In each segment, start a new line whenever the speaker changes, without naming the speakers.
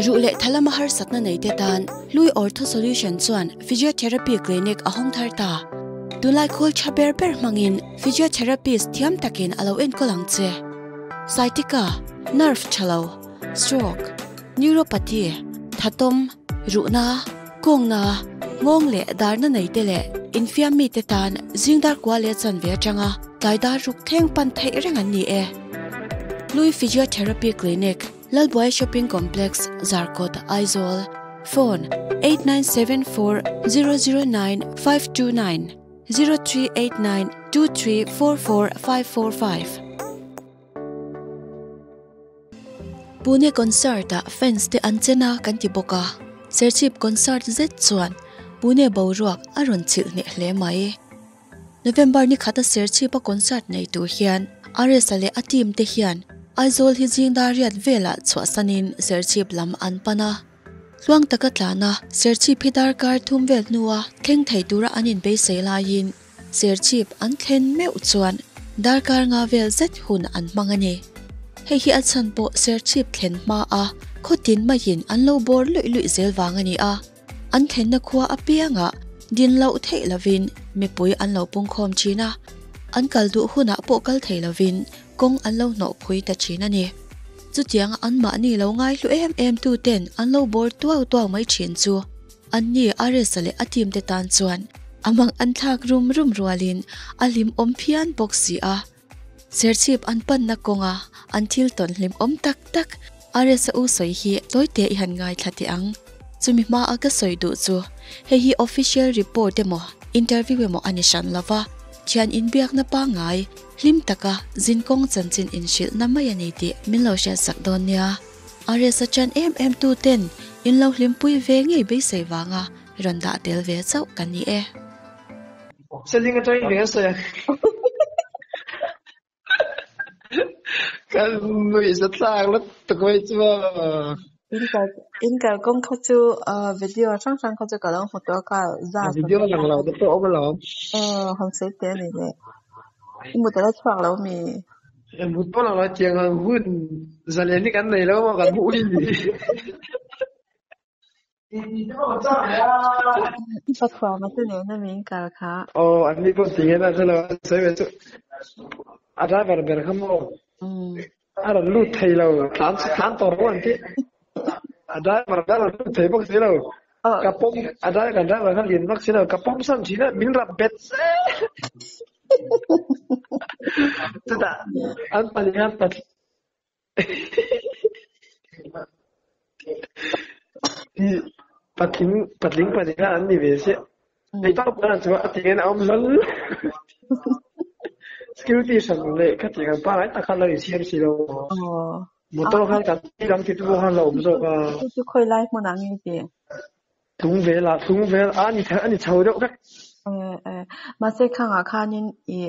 Ruh leh tha lama harsatna nei te tan Hlui Ortho Solution chuan Physiotherapy Clinic a hawng thar ta. Tunlai khawl tha ber ber hmangin Physiotherapist thiam takin a lo enkawl ang che. Sciatica, nerve tha lo, stroke, neuropathy, thatawm, ruhna, kawngna, nghawng leh darna nei te leh infiam mite tan zingdar kua leh chanve atanga tlai dar ruk thleng pan theih reng an ni e. Hlui Physiotherapy Clinic, Lalbuai Shopping Complex, Zarkawt, Aizawl, Phone, 8974 009 529, 0389 2344 545. Pune concert ah fans te an chen a kan ti bawk a, Serchhip concert zet chuan Pune boruak a rawn chilh hneh hle mai. November ni khata Serchhip a concert nei tur hian RS-a leh a team te hian Aizawl hi zing dar riat velah chhuahsanin Serchhip lam an pan a. Tluang taka tlana Serchhip hi darkar thum vel hnua thleng thei tura an inbeisei laiin Serchhip an thlen meuh chuan darkar nga vel zet hun an hmang a ni. Hei hi a chhan pawh Serchhip thlen hma a khawtin maiin an lo bawr luih luih zel vang a ni a. An thlenna khua apiangah din loh theih lovin mipui an lo pungkhawm thin a, an kal duh hunah pawh kal thei lovin kawng an lo hnawhphui ta thin a ni. Chutianga anmahni lo ngaihlu em em tuten an lo bawr tuau tuau mai thin chu anni Aresa leh a team te tan chuan a mang an thlak rum rum rualin a hlimawm phian bawk si a. Serchhip an panna kawnga an thil tawn hlimawm tak tak RSA u sawi hi tawite i han ngaithla teh ang. Chumi hmaa ka sawi duh chu hei hi official report emaw interview emaw a ni hran lova, thian inbiakna pangngai hlim taka zinkawng chanchin inhrilhna mai a ni tih min lo hriatsak dawn nia. RSA chan em em tu ten in lo hlimpui ve ngei beisei vanga rawn dah tel ve chauh ka ni e.
Seling atangin eng a sawi ang? Kan nuih za tlak lutuk mai chu maw.
In kal in kalkawng kha chu video hrang hrang kha chu ka lo hmu tawh a ka za
Video lang lo te pawh awm alawm.
Aw han sawi teh a ni le. I mut a la chhuak lo mi?
Mut pawh lang lo tiang ang hun zalen hi kan nei lo maw kan hmuh hi ni.
I pathuama te nena min kal kha.
Aw an ni pawh ti nge na hrelo a sawi ve chu a driver ber kha maw a rawn lut thei lo tlan tlan tawh rawh an ti a driver ber a rawn lut thei bawk si lo ka pawm a driver kan driver kha lian vak si lo ka pawm san thin a min rap bet zel chutah an pahnih khan Patling patling pahnih kha an ni ve chiah. Hei tawp khan chuan a ti ngen a awm hlawl. Security hran leh kha ti kan pangai tak khan lo insiam si lo. Motor khan kan ti lam ti tu pawh khan lo awm zawk a.
Chu chu khawi lai hmunah nge ti?
Tlung vel ah tlung vel a ni a ni chho deuh vek.
Mahse khangah khanin i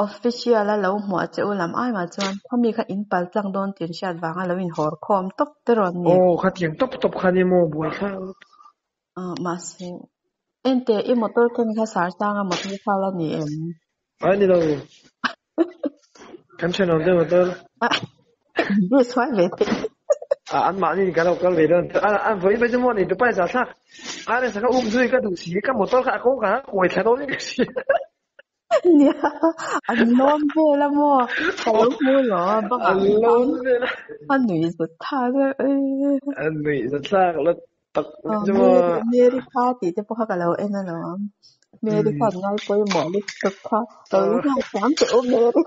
official a lo hmuah che u lam ai mah chuan khami kha in pal tlang dawn tih an hriat vanga lo inhawr khawm tawp te rawn ni.
Aw khatiang tawp tawp kha ni maw buai thlak.
Mahse enteh i motor ken kha Sarsanga motor kha la ni em?
A ni lo. Kan thenawm te motor.
Nge sual ve teh.
A an mahni kan lo kal ve dawn. A an vawi mai chu maw ni Dubai za thlak. A resa ka um zui ka duh si ka motor kha a kawng ka kuai thla dawn in ka hria.
Nia an lawm vel a maw ka lo hmu lo a bangah
An lawm vel a.
A nuih zut thlak a.
A nuih zut thlak la tak mai chu maw.
Mary kha tih te pawh kha ka lo en alawm. Mary khan ngai pawimawh lutuk kha. Ka lo nghak thiam teh u Mary.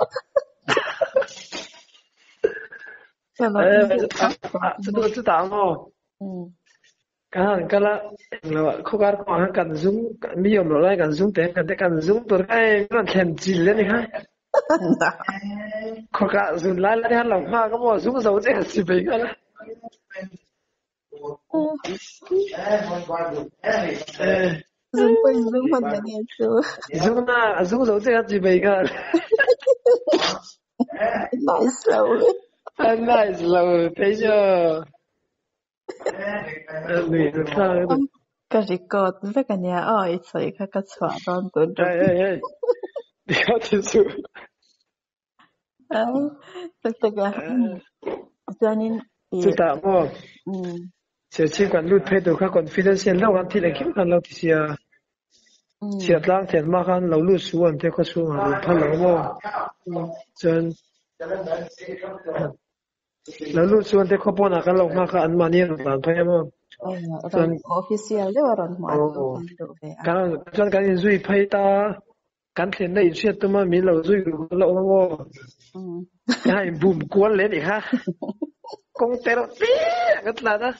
Chutah maw kan han kal a englo ah khawkar kawngah khan kan zung mi awm loh lai kan zung teh kan kan zung tur kha hei min rawn thlen chil a ni kha. Khawkah zun lai lai khan lo nghak a maw zung zo che kan si phei nghal a.
Zung pawh in zung hman na nge chu.
Zung na a zung zo che kha chi phei nghal.
Nice lo.
Nice lo phei chu.
Ka record vek a nia aw i sawi kha ka chhuah dawn tun
ṭum. Hei hei hei record hi chu.
Tak tak a. Chuanin
Chutah maw? Serchhip kan lut phei tur kha confidential deuh khan thil engkim khan lo ti sia. Chhiatlang thlen hma khan lo lut suh an tia khawchhungah rawn phal lo maw? Chuan lo lut suh an tia khaw pawnah kan lo nghak a, anmahni an rawn tlan phei a maw?
Chuan official deuh a rawn hmuh a duh ve
a. Chuan kan inzui phei ta. Kan thlenna inhriat tuma min lo zui ru kan la awm a maw? Ka inbum kual leh anih kha. Kawng te reuh te ah kan tlan a,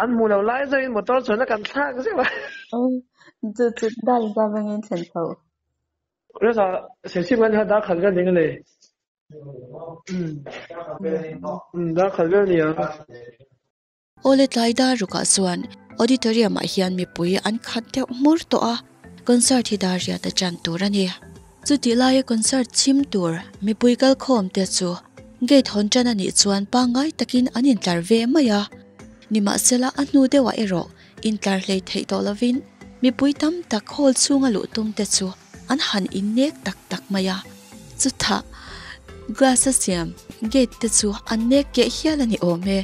an hmuh loh lai zawin motor chuan a kan thlak zeuh a.
Chu chu dar in zam angin thlen chho.
Reza, Serchhip kan kha dar khat vel ning a le. Dar khat vel ni ang.
Awle tlai dar rukah chuan auditorium ah hian mipui an khat deuh hmur tawh a, concert hi dar riat a chan tur a ni. Chutih laia concert chhim tur mipui kalkhawm te chu gate hawn tan a nih chuan pangngai takin an intlar ve mai a, nimahsela a hnu deuhah erawh intlar hlei theih tawh lovin mipui tam tak hall chhunga luh tum te chu an han innek tak tak mai a, chutah glass a siam gate te chu an nek keh hial a ni awm e,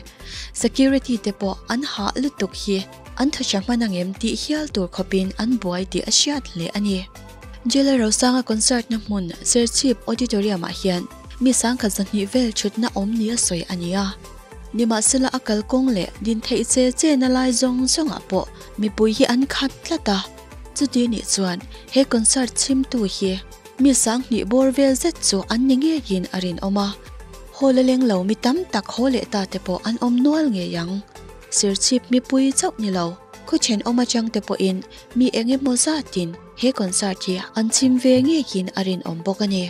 security te pawh an hah lutuk hi an tha tha hman angem tih hial tur khawpin an buai tih a hriat hle a ni. Jailer Rosanga concert na hmun Serchhip Auditorium ah hian mi sangkhat zahnih vel thutna awm ni a sawi a ni a, nimahsela a kalkawng leh din theih che che na lai zawng zawngah pawh mipui hi an khat tlat a. Chuti nih chuan he concert chhimtu hi mi sanghnih bawr vel zet chu an ni ngeiin a rinawm a, hall a leng lo mi tam tak haw leh ta te pawh an awm nual ngei ang. Serchhip mipui chauh ni lo, khaw thenawm atang te pawhin mi eng emaw zatin he concert hi an chhim ve ngeiin a rinawm bawk a ni.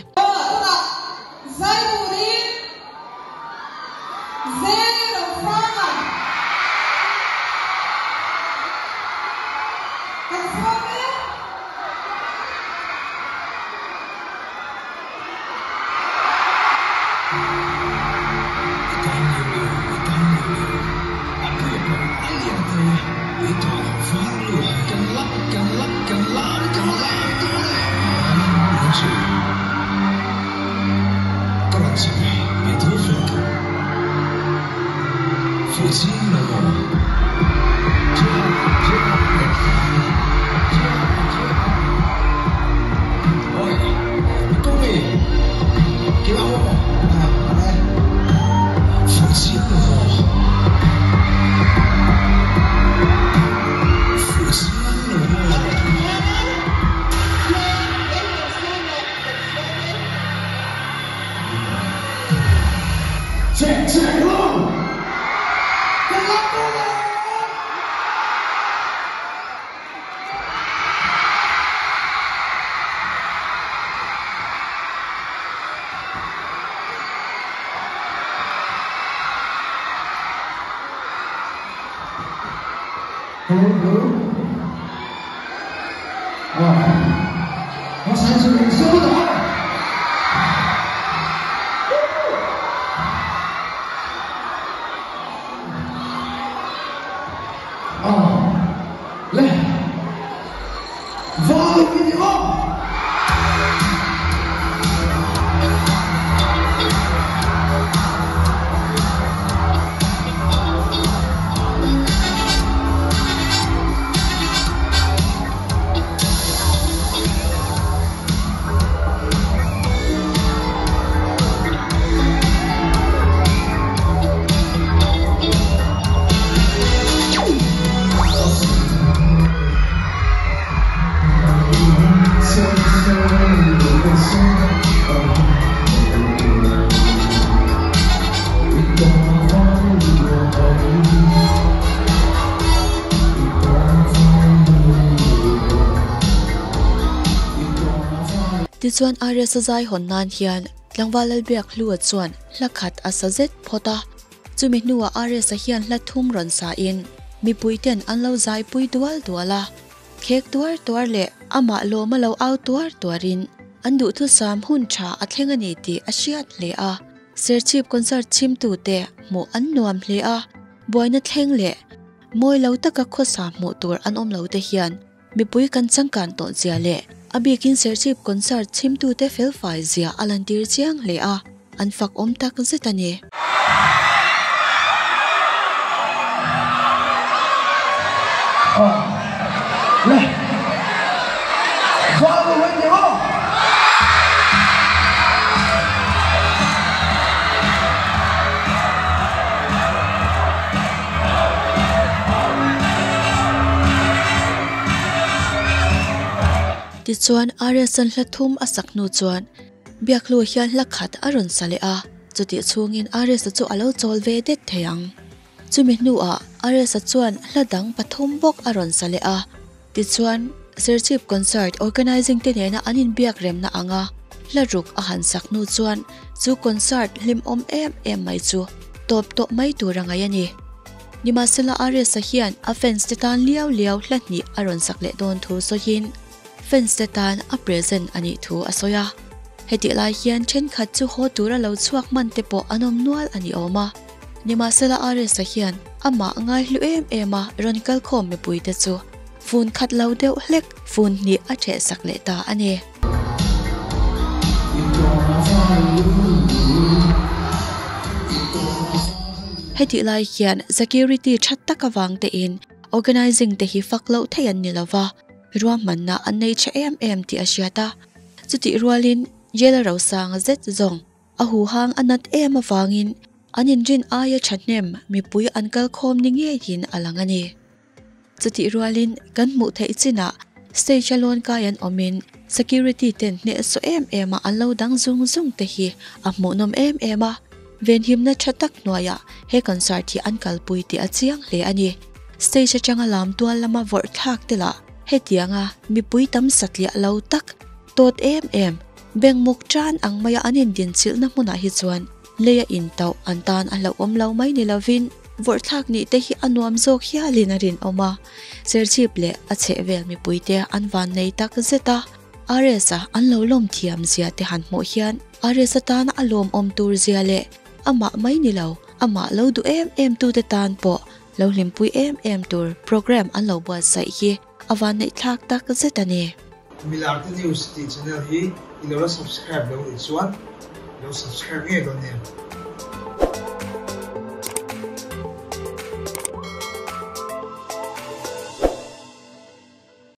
Tichuan RS a zai hawn nan hian Tlangval Lalbiakhlua chuan hla khat a sa zet phawt a. Chumi hnuah RS-a hian hla thum rawn sain mipuiten an lo zaipui dual dual a, khek tuar tuar leh amah lawm a lo au tuar tuarin an duhthusam hun tha a thleng a ni tih a hriat hle a. Serchhip concert chhimtute hmuh an nuam hle a, buaina thleng leh mawi lo taka khawsa hmuh tur an awm lo te hian Mipui kan changkan tawh zia leh a bikin Serchhip concert chhimtute felfai zia a lantir chiang hle a, an fak awm tak zet a ni.
来，花不问题哦。
Tichuan RS-a'n hla thum a sak hnu chuan Biakhlu hian hla khat a rawn sa leh a, chutih chhungin RS-a chu a lo chawl ve det thei ang. Chumi hnuah RS-a chuan hla dang pathum bawk a rawn sa leh a, tichuan Serchhip Concert Organising te nena an inbiak remna anga hla ruk a han sak hnu chuan chu concert hlimawm em em mai chu tawp tawh mai tur a ngaih a ni. Nimahsela RS-a hian a fans te tan liau liau hla hnih a rawn sak leh dawn thu sawiin fans te tan a present a nih thu a sawi a. Hetih lai hian thenkhat chu haw tura lo chhuak hman te pawh an awm nual a ni awm a. Nimahsela RS-a hian amah ngaihlu em em a rawn kal khawm mipui te chu fun khat lo deuh hlek fun hnih a theh sak leh ta a ni. Hetih lai hian security tha tak avang tein organising te hi fak loh theih an ni lova, ruahmanna an nei tha em em tih a hriat a. Chutih rualin jail rosanga zet zawng a huhang a nat em avangin an inrin aia thahnem mipui an kal khawm ni ngeiin a lang a ni. Chutih rualin kan hmuh theih chinah stage a lawn kai an awmin security ten hnehsawh em em a an lo dang zung zung te hi a hmuhnawm em em a, venhimna tha tak hnuaiah he concert hi an kalpui tih a chiang hle a ni. Stage atanga lam tual lama vawrh thlak te lah hetianga mipui tam satliah lo tak tawt em em bengmuk tan ang maia an indinchilhna hmunah hi chuan leia intauh an tan a hlauhawm lo mai ni lovin vawrh thlak nih te hi a nuam zawk hialin a rinawm a. Serchhip leh a chhehvel mipuite an van nei tak zet a, RS-a an lo lawm thiam zia te han hmuh hian RS-a tana a lawmawm tur zia leh amah mai ni lo, amah lo duh em em tute tan pawh lo hlimpui em em tur program an lo buatsaih hi a van neih thlak tak zet a ni.
Milarte News tih channel hi i lo la subscribe lo nih chuan lo subscribe ngei dawn nia.